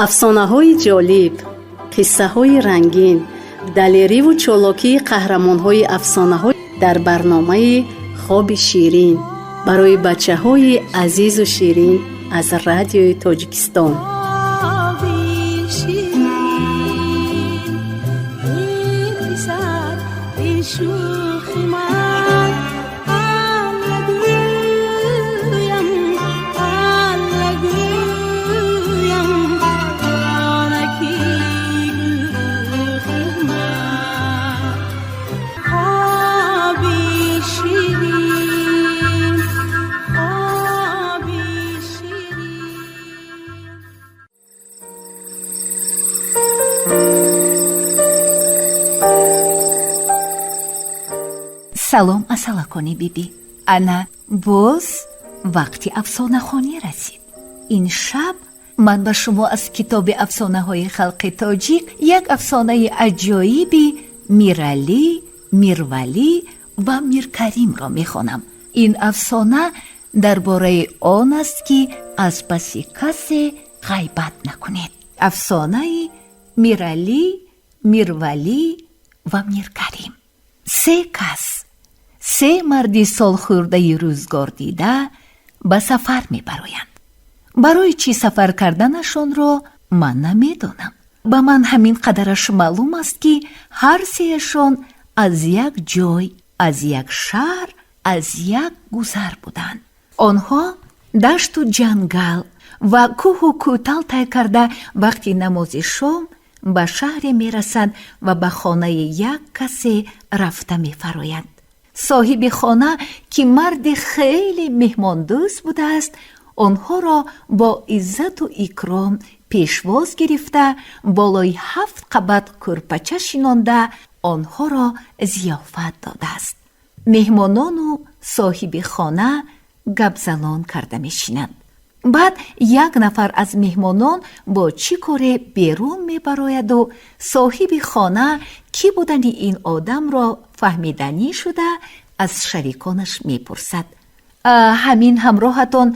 Афсонаҳои ҷолиб, қиссаҳои рангин, далериву чолокии қаҳрамонҳои афсонаҳо дар барномаи «Хоби ширин» барои бачаҳои азизу ширин аз Радиои Тоҷикистон. Хоби ширин, эй писар, эй шӯхи ман, Алла гӯям, Алла гӯям, онаки гулрухи ман. Хоби ширин, хоби ширин. Салом, асалакони бибӣ! Ана боз вақти афсонахонӣ расид. Ин шаб ман ба шумо аз китоби афсонаҳои халқи тоҷик як афсонаи аҷоиби Миралӣ, Мирвалӣ ва Миркаримро мехонам. Ин афсона дар бораи он аст, ки аз паси касе ғайбат накунед. Афсонаи Миралӣ, Мирвалӣ ва Миркарим. Се кас, се марди солхӯрдаи рӯзгордида ба сафар мебароянд. Барои чӣ сафар карданашонро ман намедонам. Ба ман ҳамин қадараш маълум аст, ки ҳар сеяшон аз як ҷой, аз як шаҳр, аз як гузар буданд. Онҳо дашту ҷангал ва кӯҳу кӯтал тай карда, вақти намози шом ба шаҳре мерасанд ва ба хонаи як касе рафта мефароянд. Соҳиби хона, ки марди хеле меҳмондӯст будааст, онҳоро бо иззату икром пешвоз гирифта, болои ҳафт қабат кӯрпача шинонда, онҳоро зиёфат додааст. Меҳмонону соҳиби хона гапзанон карда мешинанд. Баъд як нафар аз меҳмонон бо чӣ коре берун мебарояду соҳиби хона кӣ будани ин одамро фаҳмиданӣ шуда, аз шариконаш мепурсад: «Ҳамин ҳамроҳатон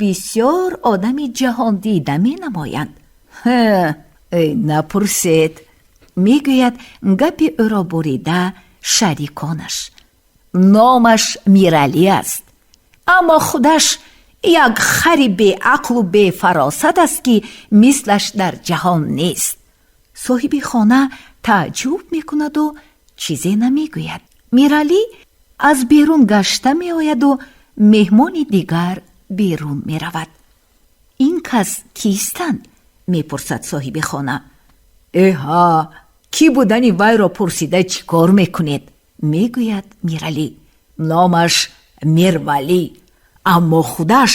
бисёр одами ҷаҳондида менамоянд». «Напурсед», мегӯяд гапи ӯро бурида шариконаш, «номаш Миралӣ аст, аммо худаш як хари беақлу бефаросат аст, ки мислаш дар ҷаҳон нест». Соҳиби хона тааҷҷуб мекунаду чизе намегӯяд. Миралӣ аз берун гашта меояду меҳмони дигар берун меравад. «Ин кас кистанд?» мепурсад соҳиби хона. «Эҳа, кӣ будани вайро пурсида чӣ кор мекунед?» мегӯяд Миралӣ. «Номаш Мирвалӣ, аммо худаш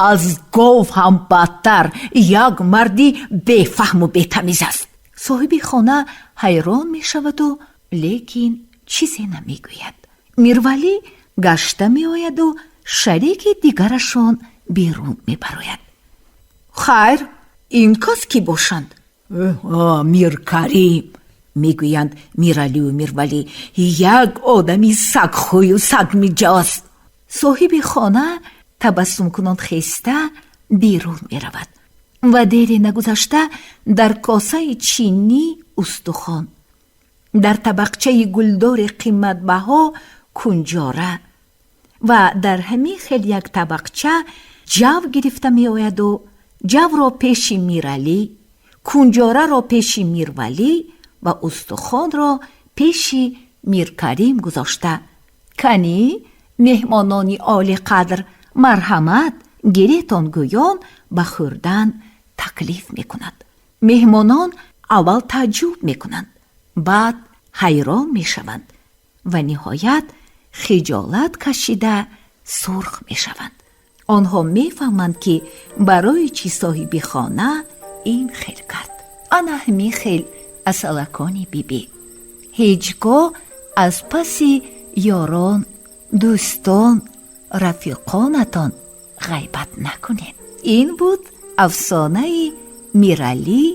аз гов ҳам бадтар як марди бефаҳму бетамиз аст». Соҳиби хона ҳайрон мешаваду лекин чизе намегӯяд. Мирвалӣ гашта меояду шарики дигарашон берун мебарояд. «Хайр, ин кас кӣ бошанд?» «Миркарим», мегӯянд Миралию Мирвалӣ, «як одами сагхӯю сагмиҷост». Соҳиби хона табассумкунон хеста берун меравад ва дере нагузашта дар косаи чинӣ устухон, дар табақчаи гулдори қиматбаҳо кунҷора ва дар ҳамин хел як табақча ҷав гирифта меояду ҷавро пеши Миралӣ, кунҷораро пеши Мирвалӣ ва устухонро пеши Миркарим гузошта: «Канӣ, меҳмонони олиқадр, марҳамат, гиретон», гӯён ба хӯрдан таклиф мекунад. Меҳмонон аввал тааҷҷуб мекунанд, баъд ҳайрон мешаванд ва ниҳоят хиҷолат кашида сурх мешаванд. Онҳо мефаҳманд, ки барои чӣ соҳиби хона ин хел кард. Ана ҳамин хел, асалакони бибӣ, ҳеҷ гоҳ аз паси ёрон, дӯстон, рафиқонатон ғайбат накунед. Ин буд афсонаи Миралӣ,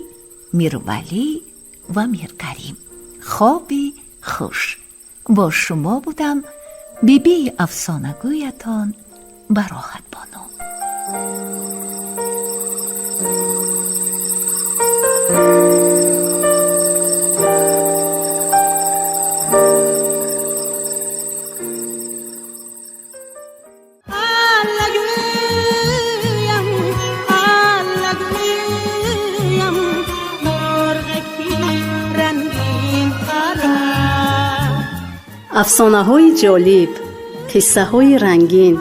Мирвалӣ ва Миркарим. Хоби хуш! Бо шумо будам бибии афсонагӯятон Бароҳатбону. Афсонаҳои ҷолиб, қиссаҳои рангин,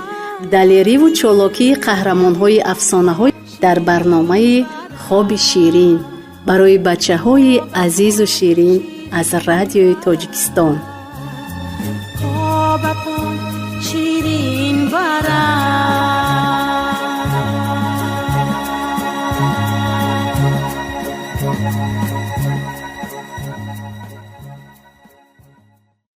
далериву чолокии қаҳрамонҳои афсонаҳо дар барномаи «Хоби ширин» барои бачаҳои азизу ширин аз Радиои Тоҷикистон. Хобатон ширин барад.